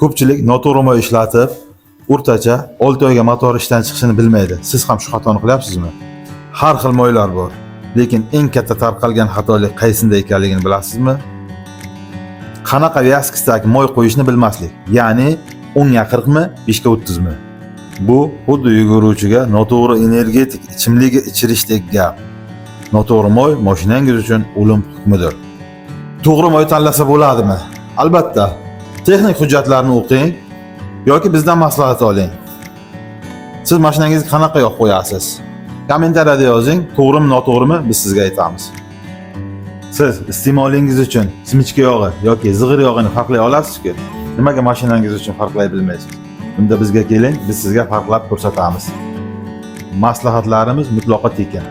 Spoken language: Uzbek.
Ko'pchilik noto'g'ri moy ishlatib, o'rtacha 6 oyga motor ishdan chiqishini bilmaydi. Siz ham shu xatoni qilyapsizmi? Har xil moylar bor, lekin eng katta tarqalgan xatolik qaysinda ekanligini bilasizmi? Qanaqa вязкость dagi moy qo'yishni bilmaslik, ya'ni 10 ga 40 mi, 5 ga 30 mi? Bu xuddi yuguruvchiga noto'g'ri energetik ichimligi ichirishdek gap. Noto'g'ri moy mashinangiz uchun o'lim hukmidir. To'g'ri moy tanlasa bo'ladimi? Albatta. Texnik hujjatlarni o'qing yoki bizdan maslahat oling. Siz mashinangizga qanaqa yog' qo'yasiz? Kommentariyada yozing, to'g'rimi, noto'g'rimi, biz sizga aytamiz. Siz iste'molingiz uchun simichka yog'i yoki zig'ir yog'ini farqlay olasiz-ku. Nimaga mashinangiz uchun farqlay bilmaysiz? Unda bizga keling, biz sizga farqlab ko'rsatamiz. Maslahatlarimiz mutlaqo tekin.